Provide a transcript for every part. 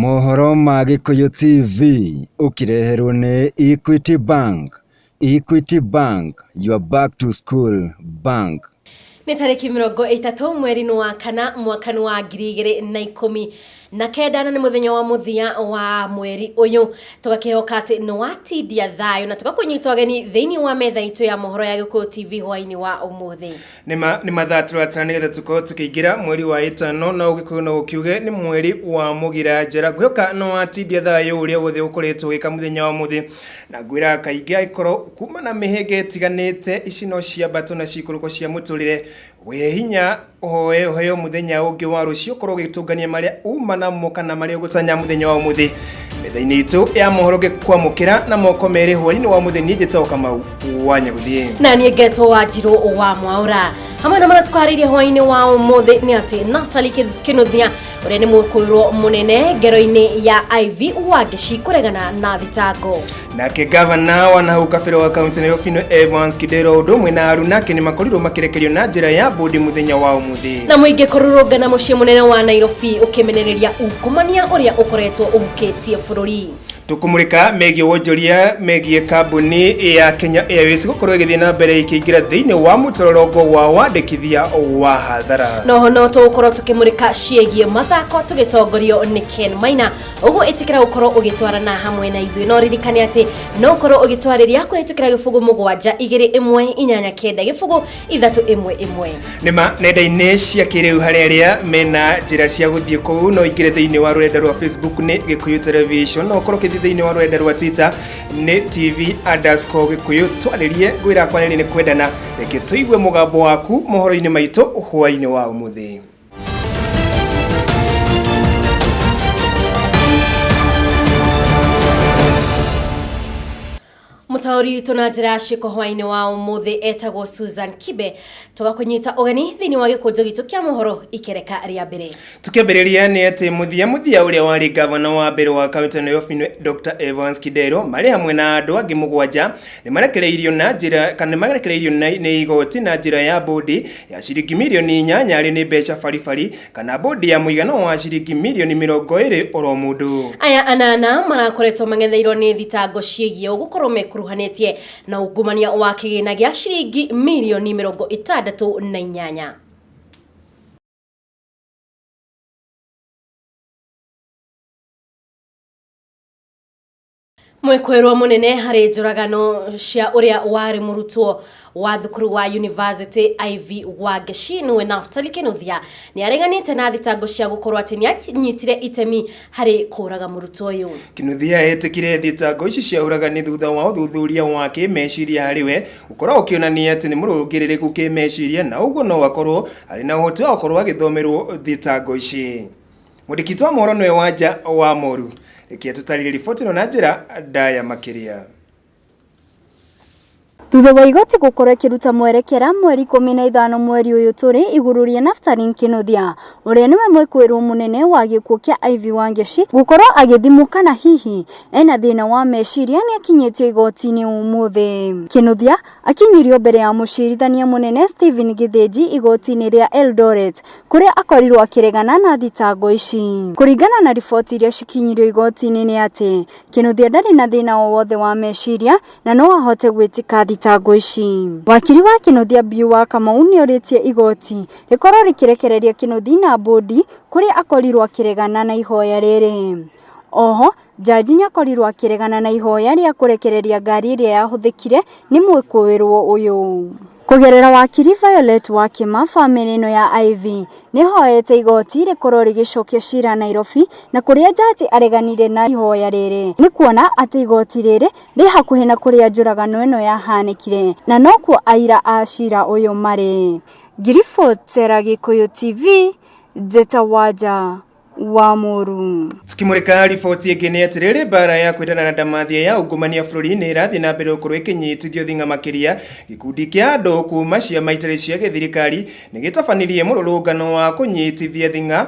Mohoro ma Gĩkũyũ TV ũkĩreherwo nĩ Equity Bank. Equity Bank, your back to school bank. Nĩ tarĩki 30 mweri-inĩ wa kana mwaka-inĩ wa 2019 na nĩ mũthenya wa mũthia wa mweri ũyũ. Tũgakĩhoka atĩ nĩ watindia thayũ na tũgakũnyita ũgeni thĩinĩ wa metha itũ ya mohoro ya Gĩkũyũ TV hwainĩ wa ũmũthĩ. Nĩma nĩ mathaa tũratara nĩgetha tũkorwo tũkĩingĩra mweri wa ĩtano na ũgĩkũyũ no ũkiuge nĩ mweri wa mũgira njera. Ngwĩhoka nĩ watindia thayũ ũrĩa wothe ũkoretwo ũgĩka mũthenya wa ũmũthĩ, na ngwĩraga kaingĩ angĩkorwo kuma na mĩhĩnga ĩtiganĩte, ici no ciambato na ciikũrũko cia mũtũrĩre, wĩhe hinya ũhoe ũheo mũthenya ũngĩ wa rũciũ ũkorwo ũgĩtũngania marĩa uma namo kana marĩa ũgũtanya mũthenya wa ũmũthĩ. Metha-inĩ itũ ya mohoro ngĩkwamũkĩra na moko merĩ hwainĩ wa ũmũthĩ, niĩ njĩtagwo Kamau wa Nyagũthiĩ. Na niĩ ngetwo wa Njirũ wa Mwaũra. Hamwe na marĩa tũkwarĩirie hwainĩ wa ũmũthĩ nĩ atĩ Natalie Kĩnuthia ũrĩa nĩ mwĩkũĩrwo mũnene ngero-inĩ ya Ivy Wangeci kũregana na thitango. Nake gavana wa nahau kabere wa kaunti Nairobi no Evans Kidero ũndũ ũmwe na aruna ake nĩ makorirwo makĩrekerio na njĩra ya bodi mũthenya wa ũmũthĩ. Na mũingĩ kũrũrũngana mũciĩ mũnene wa Nairobi ũkĩmenereria ungumania ũrĩa ũkoretwo ũhukĩtie bũrũri. Tũkũmũrĩka megiĩ wonjoria megiĩ kambuni ya Kenya Airways gũkorwo ĩgĩthiĩ na mbere ĩkĩingĩra thĩinĩ wa mũtororongo wa wandĩkithia wa hathara. Noho no tũgũkorwo tũkĩmũrĩka ciĩgiĩ mathako tũgĩtongorio nĩ Ken Maina. Ũguo ĩtĩkĩra gũkorwo ũgĩtwarana hamwe na ithuĩ, no ririkane atĩ no ũkorwo ũgĩtwarĩria kũhĩtũkĩra 0 7 2 1 8 9 0 3 1 1. Nĩma nenda-inĩ cia kĩrĩu harĩ arĩa mena njĩra cia gũthiĩ kũu, no ingĩre thĩinĩ wa rũrenda rwa Facebook nĩ Gĩkũyũ Television, no ũkorwo ũkĩthiĩ thĩinĩ wa rũrenda rwa Twitter nĩ TV_Gĩkũyũ. Twarĩrie, ngwĩra kwarĩria nĩ kwendana, reke tũigue mũgambo waku mohoro-inĩ maitũ hwainĩ wa ũmũthĩ. Mũtaũri witũ na njĩra ya ciĩko hwainĩ wa ũmũthĩ etagwo Susan Kibe. Tũgakũnyita ũgeni thĩinĩ wa gĩkũnjo gitũ kĩa mohoro ikereka rĩa mbere. Tukĩambĩrĩria nĩ atĩ mũthia mũthia ũrĩa warĩ gavana wa mbere wa kaunti ya Nairobi nĩ Dr. Evans Kidero marĩ hamwe na andũ angĩ mũgwanja nĩ marekereirio na njĩra kana nĩ marekereirio nĩ igoti na njĩra ya bodi ya ciringi mirioni 8 arĩ nĩ mbeca baribari kana bodi ya mũigana wa ciringi mirioni 20 oro mũndũ. Aya anana marakoretwo mang'etheirwo nĩ thitango ciĩgiĩ gũkorwo mekuruhanĩtie na ungumania wa kĩgĩna gĩa ciringi mirioni 68. Mwĩkũĩrwo mũnene harĩ njũragano cia ũrĩa warĩ mũrutwo wa thukuru wa University Ivy Wangeci nĩwe Naftali Kĩnuthia nĩ areganĩte na thitango cia gũkorwo atĩ nĩ anyitire itemi harĩ kũũraga mũrutwo ũyũ. Kĩnuthia etĩkire thitango ici cia ũragani thutha wa ũthuthuria wa kĩmeciria harĩ we gũkorwo ũkĩonania atĩ nĩ mũrũngĩrĩrĩku kĩmeciria na ũguo no akorwo arĩ na ũhoti wa gũkorwo agĩthomerwo thitango ici. Mwandĩki wa mohoro nĩwe Wanja wa Moru, reke tũtarĩrie riboti ĩno na njĩra ndaya makĩria. Thutha wa igoti gũkorwo ĩkĩruta mwerekera mweri 15 mweri ũyũ tũrĩ igũrũ rĩa Naftali Kĩnuthia ũrĩa nĩwe mwĩkũĩrwo mũnene wa gĩkuũ kĩa Ivy Wangeci gũkorwo agĩthimwo kana hihi ena thĩna wa meciria nĩ akinyĩtio igoti-inĩ ũmũthĩ. Kĩnuthia akinyirio mbere ya mũcirithania mũnene Stephen Gĩthĩnji igoti-inĩ rĩa Eldoret kũrĩa akorirwo akĩregana na thitango ici. Kũringana na riboti iria cikinyirio igoti-inĩ nĩ atĩ Kĩnuthia ndarĩ na thĩna o wothe wa meciria na no ahote gwĩtĩka thitango ici. Wakiri wa Kĩnuthia Mbiu wa Kamau nĩ orĩtie igoti rĩkorwo rĩkĩrekereria Kĩnuthia na bũndi kũrĩa akorirwo akĩregana na ihoya rĩrĩ. Oho Jaji nĩakorirwo akĩregana na ihoya rĩa kũrekereria ngari ĩrĩa yahũthĩkire nĩ mwĩkũĩrwo ũyũ. Kũgerera wakiri Violet Wakĩma, bamĩrĩ ĩno ya Ivy nĩhoete igoti rĩkorwo rĩgĩcokia cira Nairobi na kũrĩa jaji areganire na ihoya rĩrĩ nĩ kuona atĩ igoti rĩrĩ rĩ hakuhĩ na kũrĩa njũragano ĩno yahanĩkire na nokuo aira a cira ũyũ marĩ. Ngiribotera Gĩkũyũ TV, Njĩta Wanja wa Mũru. Tukimurika riboti ĩngĩ nĩ atĩrĩrĩ, mbara ya kwĩrana na ndamathia ya ungumania bũrũri-inĩ ĩrathiĩ na mbere gũkorwo ĩkĩnyitithio thing'a makĩria. Gĩkundi kĩa andũ kuma ciama itarĩ cia gĩthirikari nĩ gĩtabanirie mũrũrũngano wa kũnyitithia thing'a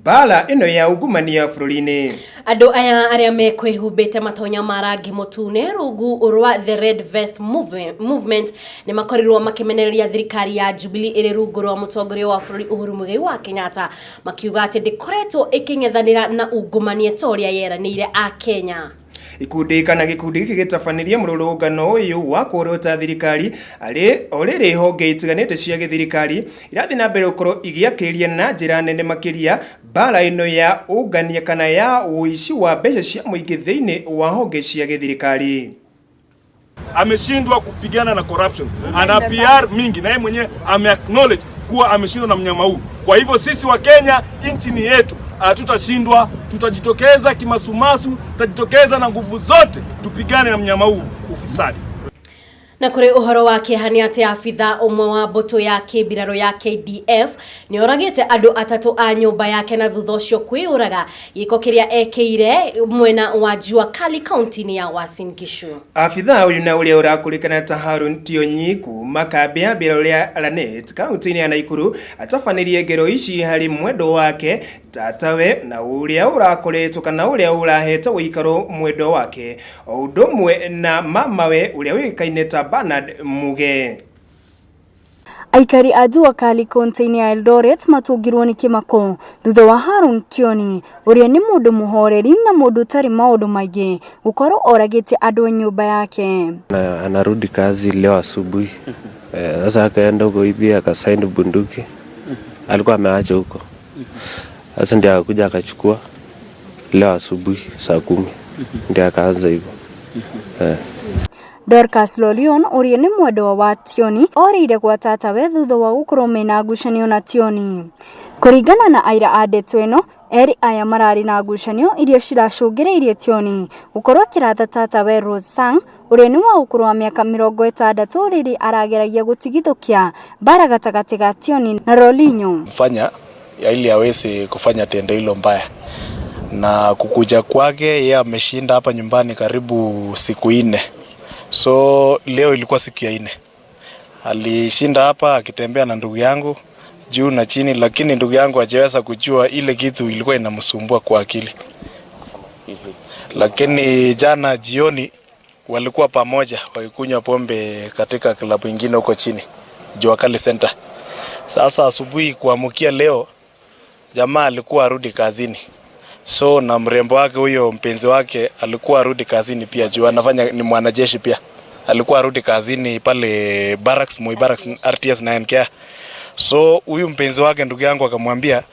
Mbara ĩno ya ungumania bũrũri-inĩ. Andũ aya arĩa mekwĩhumbĩte matonya ma rangi mũtune rungu rwa The Red Vest Movement nĩ makorirwo makĩmenereria thirikari ya Jubilee ĩrĩ rungu rwa mũtongoria wa bũrũri Uhuru Muigai wa Kenyatta, makiuga atĩ ndĩkoretwo ĩkĩng'ethanĩra na ungumania ta ũrĩa yeranĩire a Kenya. Ikundi kana gĩkundi gĩkĩ gĩtabanirie mũrũrũngano ũyũ wa kũrota thirikari arĩ o rĩrĩ honge itiganĩte cia gĩthirikari irathiĩ na mbere gũkorwo igĩakĩrĩria na njĩra nene makĩria mbara ĩno ya ũngania kana ya ũici wa mbeca cia mũingĩ thĩinĩ wa honge cia gĩthirikari. Ameshindwa kupigana na corruption, ana PR mingi na yeye mwenyewe ame acknowledge kuwa ameshindwa na mnyama huu. Kwa hivyo sisi wa Kenya, nchi ni yetu, hatutashindwa, tutajitokeza kimasumasu, tutajitokeza na nguvu zote tupigane na mnyama huu ufisadi. Na kũrĩ ũhoro wa kĩeha nĩ atĩ abitha ũmwe wa mbũtũ ya kĩmbirarũ ya KDF nĩ oragĩte andũ atatũ a nyũmba yake na thutha ũcio kwĩyũraga, gĩko kĩrĩa ekĩire mwena wa Jua Kali kaunti-inĩ ya Uasin Gishu. Abitha ũyũ na ũrĩa ũrakũrĩkana ta Harun Tionyi kuma kambĩ ya mbirarũ ya Lanet kaunti-inĩ ya Naikuru atabanirie ngero ici harĩ mwendwa wake tatawe na ũrĩa ũrakoretwo kana ũrĩa ũrahete ũikaro mwendwa wake o ũndũ ũmwe na mamawe ũrĩa ũĩkaine ta Bernard Muge. Aikari a Jua Kali kaunti-inĩ ya Eldoret matũngirwo nĩ kĩmako thutha wa Harun Tioni ũrĩa nĩ mũndũ mũhoreri na mũndũ ũtarĩ maũndũ maingĩ gũkorwo oragĩte andũ a nyũmba yake. Na anarudi kazi leo asubuhi. Sasa akaenda huko hivi akasaini bunduki. Alikuwa ameacha huko. Sasa ndiye akakuja akachukua leo asubuhi saa 10. Ndiye akaanza hivyo. Dorcas Lolion ũrĩa nĩ mwendwa wa Tioni orĩire gwa tatawe thutha wa gũkorwo mena ngucanio na Tioni. Kũringana na aira a ndeto ĩno, erĩ aya mararĩ na ngucanio iria ciracũngĩrĩirie Tioni gũkorwo akĩratha tatawe Rose Sang ũrĩa nĩ wa ũkũrũ wa mĩaka 60 rĩrĩa arageragia gũtigithũkia mbara gatagatĩ ga Tioni na Rolinyo. Mfanya ili aweze kufanya tendo hilo mbaya, na kukuja kwake yeye ameshinda hapa nyumbani karibu siku 4. So leo ilikuwa siku ya 4. Alishinda hapa akitembea na ndugu yangu juu na chini, lakini ndugu yangu hajaweza kujua ile kitu ilikuwa inamsumbua kwa akili. Lakini jana jioni walikuwa pamoja wakikunywa pombe katika klabu nyingine huko chini, Jua Kali Center. Sasa asubuhi kuamkia leo jamaa alikuwa arudi kazini. So na mrembo wake huyo mpenzi wake alikuwa arudi kazini pia, juu anafanya ni mwanajeshi pia. Alikuwa arudi kazini pale barracks, Moi Barracks RTS 9K. So huyu mpenzi wake ndugu yangu akamwambia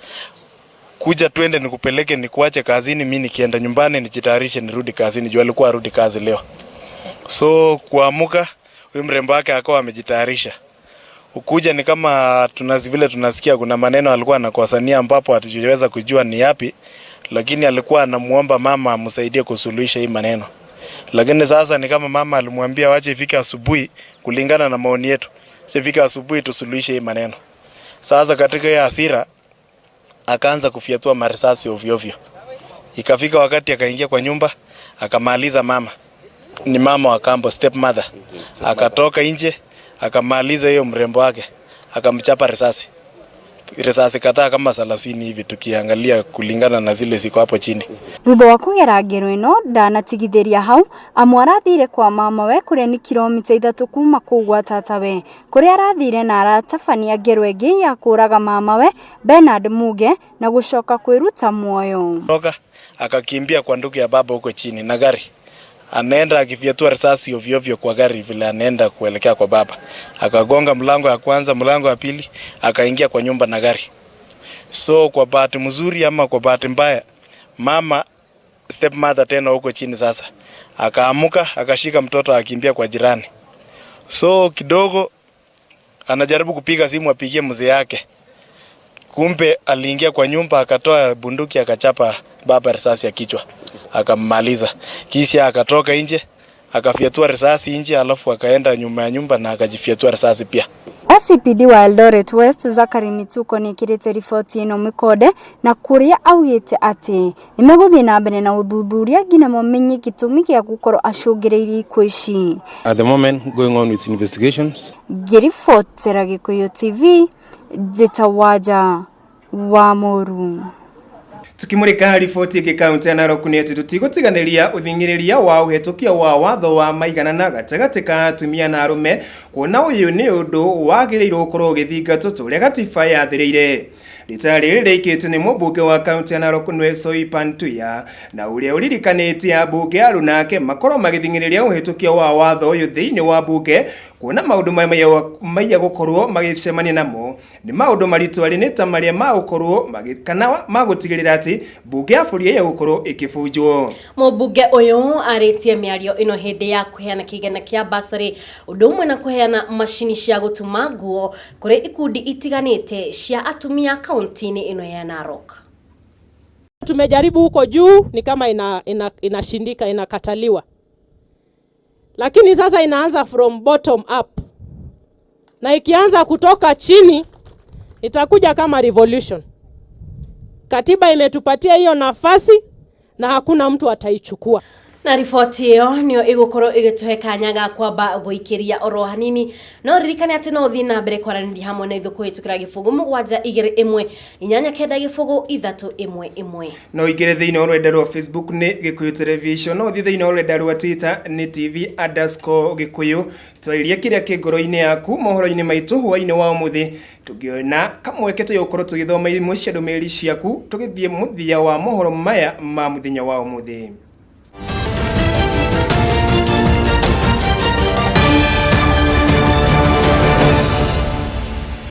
kuja twende nikupeleke nikuache kazini, mimi nikienda nyumbani nijitayarishe nirudi kazini, juu alikuwa arudi kazi leo. So kuamuka huyu mrembo wake akawa amejitayarisha. Ukuja ni kama vile tunasikia kuna maneno alikuwa anakosania ambapo hatuweza kujua ni yapi, lakini alikuwa anamuomba mama amsaidie kusuluhisha hii maneno. Lakini sasa ni kama mama alimwambia wache ifike asubuhi, kulingana na maoni yetu, ifike asubuhi tusuluhishe hii maneno. Sasa katika ya hasira akaanza kufyatua marisasi ovyo ovyo. Ikafika wakati akaingia kwa nyumba akamaliza mama. Ni mama wa kambo, step mother. Akatoka nje akamaliza hiyo mrembo wake, akamchapa risasi. Risasi kadhaa kama 30 hivi tukiangalia kulingana na zile ziko hapo chini. Thutha wa kũgera ngero ĩno ndanatigithĩria hau amu arathire kwa mamawe kũrĩa nĩ kilomita 3 kuma kũu gwa tatawe kũrĩa arathire na aratabania ngero ĩngĩ ya kũraga mamawe Bernard Muge na gũcoka kwĩruta muoyo. Toka akakimbia kwa ndugu ya baba huko chini na gari. Anaenda akifyatua risasi ovyo ovyo kwa gari vile anaenda kuelekea kwa baba. Akagonga mlango ya kwanza, mlango ya pili, akaingia kwa nyumba na gari. So kwa bahati mzuri ama kwa bahati mbaya, mama stepmother tena huko chini sasa akaamuka, akashika mtoto akimbia kwa jirani. So kidogo anajaribu kupiga simu apigie mzee yake. Kumbe aliingia kwa nyumba akatoa bunduki akachapa baba risasi ya kichwa, akammaliza. Kisha akatoka nje akafyatua risasi nje, alafu akaenda nyuma ya nyumba na akajifyatua risasi pia. OCPD wa Eldoret West Zachary Mituko nĩekĩrĩte riboti ĩno mĩkonde na kũrĩa augĩte atĩ nĩmegũthiĩ na mbere na ũthuthuria nginya mamenye gĩtũmi gĩa gũkorwo acũngĩrĩirie ikuũ ici. At the moment going on with investigations. Ngĩribotera Gĩkũyũ TV, Njĩta Wanja wa Mũru. Tukimurika riboti ĩngĩ kaunti ya Narok nĩ atĩ tũtigũtiganĩria ũthing'ĩrĩria wa ũhetũkia wa watho wa maiganana gatagatĩ ka atumia na arũme, kuona ũyũ nĩ ũndũ wagĩrĩirwo gũkorwo ũgĩthingatwo ta ũrĩa gatiba yathĩrĩire. Rita rĩrĩ rĩikĩtio nĩ mũmbunge wa kaunti ya Narok nĩwe Soipan Tuya, na ũrĩa ũririkanĩtie ambunge aruna ake makorwo magĩthing'ĩrĩria ũhetũkia wa watho ũyũ thĩinĩ wa mbunge, kuona maũndũ maya maiya gũkorwo magĩcemania namo nĩ maũndũ maritũ arĩ nĩ ta marĩa magũkorwo kana magũtigĩrĩra atĩ mbunge ya bũrũri ĩyo gũkorwo ĩkĩbunjwo. Mũmbunge ũyũ arĩtie mĩario ĩno hĩndĩ ya kũheana kĩgĩna kĩa basarĩ, ũndũ ũmwe na kũheana macini cia gũtuma nguo kũrĩ ikundi itiganĩte cia atumia kaunti-inĩ ĩno ya Narok. Tumejaribu huko juu ni kama inashindika, inakataliwa, lakini sasa inaanza from bottom up, na ikianza kutoka chini itakuja kama revolution. Katiba imetupatia hiyo nafasi na hakuna mtu ataichukua. Na riboti ĩyo nĩyo ĩgũkorwo ĩgĩtũhe kanya ga kwamba gũikĩria oro hanini, no ririkane atĩ no ũthiĩ na mbere kwaranĩria hamwe na ithuĩ kũhĩtũkĩra 0721890 311. No ingĩre thĩinĩ wa rũrenda rwa Facebook nĩ Gĩkũyũ Television, no ũthiĩ thĩinĩ wa rũrenda rwa Twitter nĩ TV_Gĩkũyũ. Twarĩrie kĩrĩa kĩ ngoro-inĩ yaku mohoro-inĩ maitũ hwaĩ-inĩ wa ũmũthĩ, tũngĩona kamweke tũgũkorwo tũgĩthoma imwe cia ndũmĩrĩri ciaku tũgĩthiĩ mũthia wa mohoro maya ma mũthenya wa ũmũthĩ.